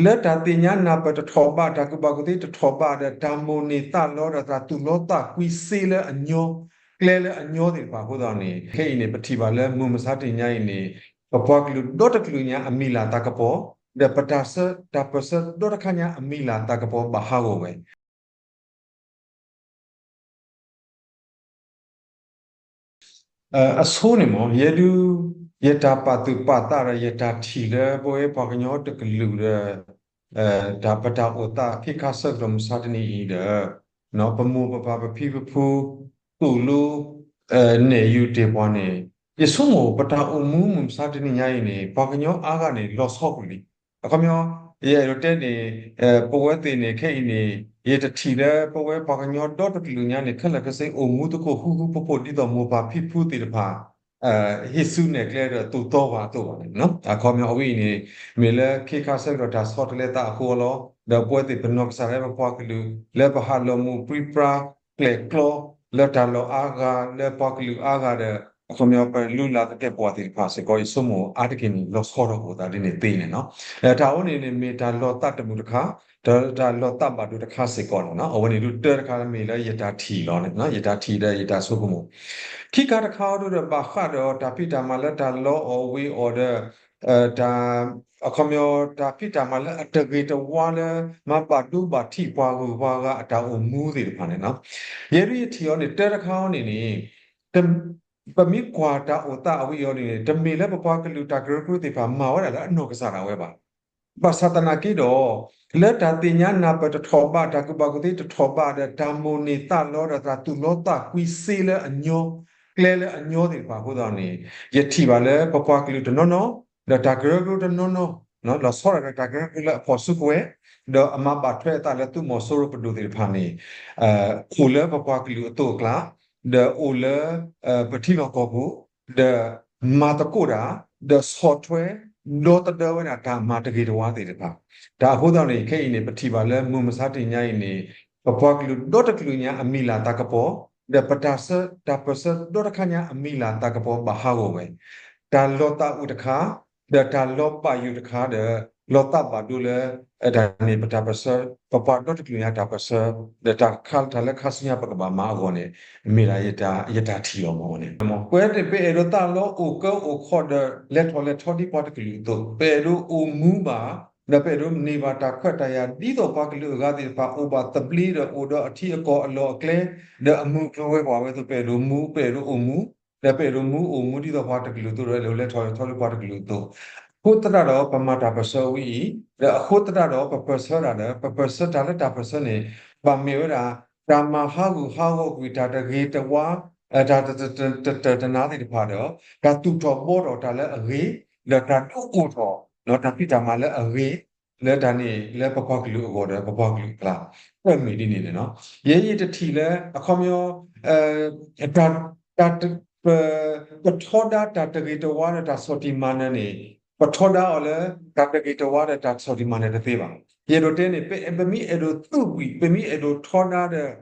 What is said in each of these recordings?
လၢတၢ်သ့ၣ်ညါနၢ်ပၢၢ်တထီၣ်ဘး တၢ်ကူၣ်ဘၣ်ကူၣ်သ့တထီၣ်ဘးဒီး တၢ်မိၣ်န့ၢ်သးလီဒီး တၢ်သူၣ်လီသးကွံစ့လၢအညီ ကျဲလၢအညီသ့ၣ်တဖၣ်အဃိသတးန့ၣ် ခဲအံၤန့ၣ် ပထံၣ်ဘၣ်လၢမုၢ်မဆါတနံၤညါအံၤန့ၣ် ပပှၤကလုာ်ဒီတကလုာ်ညါအမံၤလၢ်သးကပီၤ ဒီးပတၢ်ဆၢ တၢ်ပၢၢ်ဆၢဒီတခါညါအမံၤလၢ်သးကပီၤဘၣ်ဟးဂီၤဝဲ အဆိန့ၣ်မ့ၢ် ယဲဒုး ယတၢ်ပာ်သူၣ်ပာ်သးဒီး ယတၢ်ထံၣ်လၢပဝဲပှၤကညီတကလုာ်ဒီး တၢ်ပတၢ်အိၣ်သးခ့ခါဆၢကတီၢ်မုၢ်မဆါတနံၤအံၤဒီး ပမိၢ်ပပၢ်ပဖံပဖု သိၣ်လိ နဲၣ်ယူၤတ့ၢ်ပှၤန့ၣ် ယဆိကမိၣ်ပတၢ်အိၣ်မူမုၢ်မဆါတနံၤညါအံၤန့ၣ် ပှၤကညီအါဂၤန့ၣ် လီၤဆီကွံာ်လံ. အခီပညီ ယအဲၣ်ဒိးတဲန့ၣ် ပဝဲသ့ၣ်န့ၣ် ခဲအံၤန့ၣ် ယတထံၣ်လၢပဝဲပှၤကညီဒီတကလုာ်ညါန့ၣ် ခဲလၢာ်ခဲဆ့အိၣ်မူသကိးဃူဃူဖိးဖိး ဒ်သိးမိၢ်ပၢ်ဖံဖုသ့ၣ်တဖၣ် ဟ့ၣ်ဆူၣ်နဲၣ်ကျဲဒီးသိၣ်သီပှၤအသိးဘၣ်န့ၣ်. အခီပညီအဝဲအံၤန့ၣ် မ့ၢ်လၢခ့ခါဆၢကတီၢ်တၢ်ဆီတလဲသးအဃိလီၤ. ဒီးပဝဲသ့ၣ်ပနီၢ်ကစၢ်ဒၣ်ဝဲပပှၤကလုာ် လၢပဟးလီၤမုၢ်ပြံပြါ ကျဲၤကျီ လၢတၢ်လီၢ်အါဂၤ လၢပှၤကလုာ်အါဂၤဒီး အခီပညီပလူလၢ်သကဲးပဝးသ့ၣ်တဖၣ်စ့ၢ်ကီး ယဆိကမိၣ်အါတက့ၢ်န့ၣ် လီၤဆီထီၣ်အိၣ်သးဒ်န့ၣ်သ့န့ၣ်လီၤ. တၢ်အိၣ်န့ၣ်န့ၣ် မ့ၢ်တၢ်လီၤသးတမုာ်တခါ တၢ်လီၤသးဘၣ်ဒိတခါစ့ၢ်ကီးန့ၣ်လီၤ. အဝဲန့ၣ်ဒုးတၢတခါမ့ၢ်လၢယတၢ်ထံၣ်လီၤန့ၣ် ယတၢ်ထံၣ်ဒီးယတၢ်ဆိကမိၣ် ခံခါတခါအံၤဒုးဒီးဘၣ်ဃးဒီးတၢ်ဖံးတၢ်မၤလၢတၢ်လီအီၣ်ဝ့ၤအီၣ်ဒီး တၢ် အခီပညီ တၢ်ဖံးတၢ်မၤလၢအတဂ့ၤတဝါလၢ မၤဘၣ်ဒိဘၣ်ထံးပှၤဂုၤပှၤဂၤအတၢ်အိၣ်မူသ့ၣ်တဖၣ်န့ၣ်လီၤ. ယဲဒုးယထံၣ်အီၤန့ၣ် တၢတခါအံၤန့ၣ်န့ၣ် ပမ့ၢ်ကွၢ်တၢ်အိၣ်သးအဝဲအံၤန့ၣ် တမ့ၢ်လၢပပှၤကလုာ်တၢ်ကရၢကရိသ့ၣ်တဖၣ်မၤဝဲဒၣ်လၢအနီၢ်ကစၢ်ဒၣ်ဝဲဘၣ်. ဘၣ်ဆၣ်သနာ်က့ဒီး လၢတၢ်သ့ၣ်ညါနၢ်ပၢၢ်တထီၣ်ဘး တၢ်ကူၣ်ဘၣ်ကူၣ်သ့တထီၣ်ဘးဒီး တၢ်မိၣ်န့ၢ်သးလီဒီး တၢ်သူၣ်လီသးကွံစ့လၢအညီ ကျဲလၢအညီသ့ၣ်တဖၣ်အဃိသတးန့ၣ် ယထံၣ်ဘၣ်လၢပပှၤကလုာ်တနီၤနီၤ ဒီးတၢ်ကရၢကရိတနီၤနီၤ လီၤဆီဒၣ်တၢ်ကရၢကရိလၢအဖီၣ်စုကဝဲၤ ဒီးအမၤဘၣ်ထွဲအသးလၢသုးမီၤစိရိၤပဒိၣ်သ့ၣ်တဖၣ်န့ၣ် အိၣ်လၢပပှၤကလုာ်အသိးအကျါ ဒီးအိၣ်လၢ ပထံလီၢ်ကီၢ်ပူၤ ဒီးမၤသကိးတၢ် ဒီးဆီၣ်ထွဲ ဒီသဒၢဝဲဒၣ်တၢ်မၤတဂ့ၤတဝါသ့ၣ်တဖၣ်. တၢ်အဃိသတးန့ၣ် ခဲအံၤန့ၣ် ပထံၣ်ဘၣ်လၢမုၢ်မဆါတနံၤညါအံၤန့ၣ် ပပှၤကလုာ်ဒီတကလုာ်ညါအမံၤလၢ်သးကပီၤ ဒီးပတၢ်ဆၢ တၢ်ပၢၢ်ဆၢဒီတခါညါအမံၤလၢ်သးကပီၤဘၣ်ဟးဂီၤဝဲ တၢ်လီၤသးအိၣ်တခါ ဒီးတၢ်လီၤဘၣ်ယိၣ်တခါဒီး လီၤသးဘၣ်ဒိလၢ တၢ်န့ၣ် ပတၢ်ပၢၢ်ဆၢ ပပှၤဒီတကလုာ်ညါတၢ်ပၢၢ်ဆၢ ဒီးတၢ်ခါတၢ်လၢခါဆူညါပကဘၣ်မၤအဂီၢ်န့ၣ် မ့ၢ်ဒၣ်ယတၢ်ထံၣ်လီၤမ့ၢ်န့ၣ်. ပဝဲန့ၣ် ပအဲၣ်ဒိးသးလီအိၣ်ကၢအိၣ်ခီဒီး လဲၤထီၣ်လဲၤထီဒ်ပှၤတကလုာ်အသိး ပအဲၣ်ဒိးအိၣ်မူဘၣ် ဒီးပအဲၣ်ဒိးန့ၢ်ဘၣ်တၢ်ခွဲးတၢ်ယာ် ဒ်သိးပှၤကလုာ်အဂၤသ့ၣ်တဖၣ် အိၣ်ဘၣ်သဘျ့ဒီးအိၣ်ဒီးအထံအကီၢ်အလီၢ်အကျဲ ဒီးအမုၢ်ကျိၤဝဲၤကွာ်ဝဲအသိး ပအဲၣ်ဒိးမူ ပအဲၣ်ဒိးအိၣ်မူ ဒီးပအဲၣ်ဒိးမူအိၣ်မူဒ်သိးပှၤတကလုာ်အသိးဒီး လဲၤလဲၤထီၣ်ထီဒ်ပှၤတကလုာ်အသိး အဃိသတးဒီး ပမၤတၢ်ပၢၢ်ဆၢဝဲအံၤ ဒီးအဃိသတးဒီး ပပၢၢ်ဆၢတၢ်ဒီး ပပၢၢ်ဆၢတၢ်လၢတၢ်ပၢၢ်ဆၢန့ၣ် ဘၣ်မ့ၢ်ဝဲဒၣ် တၢ်မၤဟးဂူာ်ဟးဂီၤကွံာ်တၢ်တဂ့ၤတဝါ တၢ်တတၢတနါသ့ၣ်တဖၣ်ဒီး တၢ်သူၣ်ထီၣ်ဘှီထီၣ်တၢ်လၢအဂ့ၤ ဒီးတၢ်ဒုးအိၣ်ထီၣ် တၢ်ဖံးတၢ်မၤလၢအဂ့ၤ လၢတၢ်န့ၣ် လၢပပှၤကလုာ်အဂီၢ်ဒီး ပပှၤကလုာ်အကျါ အၢမ့ၢ်ဒ်န့ၣ်န့ၣ်လီၤ. ယဲယတထံၣ်လၢ အခီပညီ တၢ် တၢ် ပ ပထီဒါတၢ်တဂ့ၤတဝါဒီးတၢ်ဆီၣ်တံၢ်မၤနၢၤန့ၣ် ပထီဒါအီၤလၢ တၢ်တဂ့ၤတဝါဒီးတၢ်ဆီၣ်တံၢ်မၤနၢၤတသ့ဘၣ်. ယအဲၣ်ဒိးတဲန့ၣ် ပ ပမ့ၢ်အဲၣ်ဒိးသူၣ်ကွံာ် ပမ့ၢ်အဲၣ်ဒိးထီဒါဒီး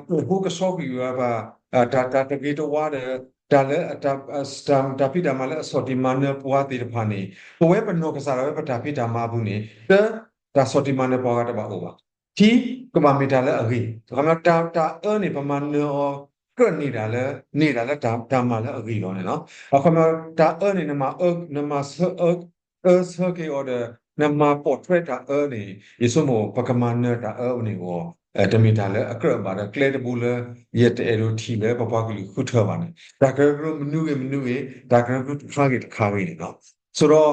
ပဟိကဆှီကွံာ်ဝဲဘၣ် တၢ် တၢ်တဂ့ၤတဝါဒီး တၢ်လၢ တၢ်ဖံးတၢ်မၤလၢအဆီၣ်တံၢ်မၤနၢၤပှၤသ့ၣ်တဖၣ်န့ၣ် ပဝဲပနီၢ်ကစၢ်ဒၣ်ဝဲပတၢ်ဖံးတၢ်မၤအပူၤန့ၣ် တၢ တၢ်ဆီၣ်တံၢ်မၤနၢၤပှၤဂၤတဘၣ်အိၣ်ဘၣ်. ခံ ကဘၣ်မ့ၢ်တၢ်လၢအဂ့ၤ အခီပညီ တၢ် တၢ်အၢန့ၣ် ပမၤနၢၤအီၤ ကြၢးန့ၢ်ဒၣ်လၢ န့ၢ်ဒၣ်လၢတၢ်မၤလၢအဂ့ၤလီၤန့ၣ်လီၤ. အခီပညီ တၢ်အၢန့ၣ် နမၤအၢ နမၤဆၢအၢ အၢဆၢက့ၤအီၤဒီး နမၤပိာ်ထွဲတၢ်အၢန့ၣ် ယဆိကမိၣ် ပကမၤနၢၤတၢ်အၢန့ၣ်အဂီၢ် တမ့ၢ်တၢ်လၢအကြၢးဘၣ်ဒီးကျဲတဘိလၢ ယတအဲၣ်ဒိးထံၣ်လၢပပှၤကလုာ်ဃုထၢဘၣ်န့ၣ် တၢ်ကရၢကရိမနုၤဂ့ၤမနုၤဂ့ၤ တၢ်ကရၢကရိတခါဂ့ၤတခါဂ့ၤန့ၣ်လီၤ. ဆိုတော့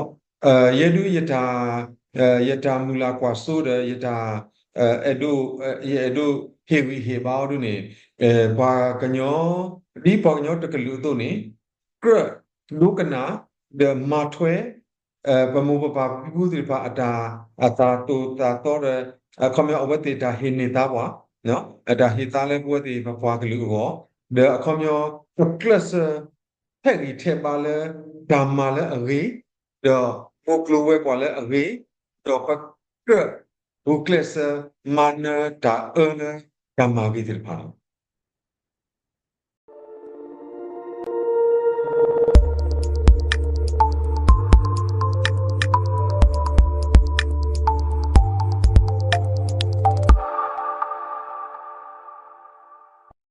ယဲဒုးယတၢ် ယတၢ်မုၢ်လၢ်ကွၢ်စိဒီး ယတၢ် အဲၣ်ဒိး ယအဲၣ်ဒိးဟ့ၣ်ဂံၢ်ဟ့ၣ်ဘါအီၤဒ်န့ၣ် ပှၤကညီ ဒ်ပှၤကညီတကလုာ်အသိးန့ၣ် ကြၢးဒိကနၣ် ဒီးမၤထွဲ ပမိၢ်ပပၢ်ဖံဖုသ့ၣ်တဖၣ်အတၢ် အတၢ်သိၣ်တၢ်သီဒီး အခီပညီအဝဲသ့ၣ်တၢ်ဟ့ၣ်န့ၢ်သါပှၤ အတၢ်ဟ့ၣ်သါလၢပဝဲသ့ၣ်ပပှၤကလုာ်အဂီၢ် ဒီးအခီပညီ ပကျဲးစၢး ထဲးဂံၢ်ထဲးဘါလၢ တၢ်မၤလၢအဂ့ၤ ဒီးမုၢ်ကျိၤဝဲၤကွာ်လၢအဂ့ၤ ဒီးပကြၢး ပကျဲးစၢး မၤနၢၤတၢ်အၢလၢ တၢ်မၤဂ့ၤသ့ၣ်တဖၣ်လီၤ.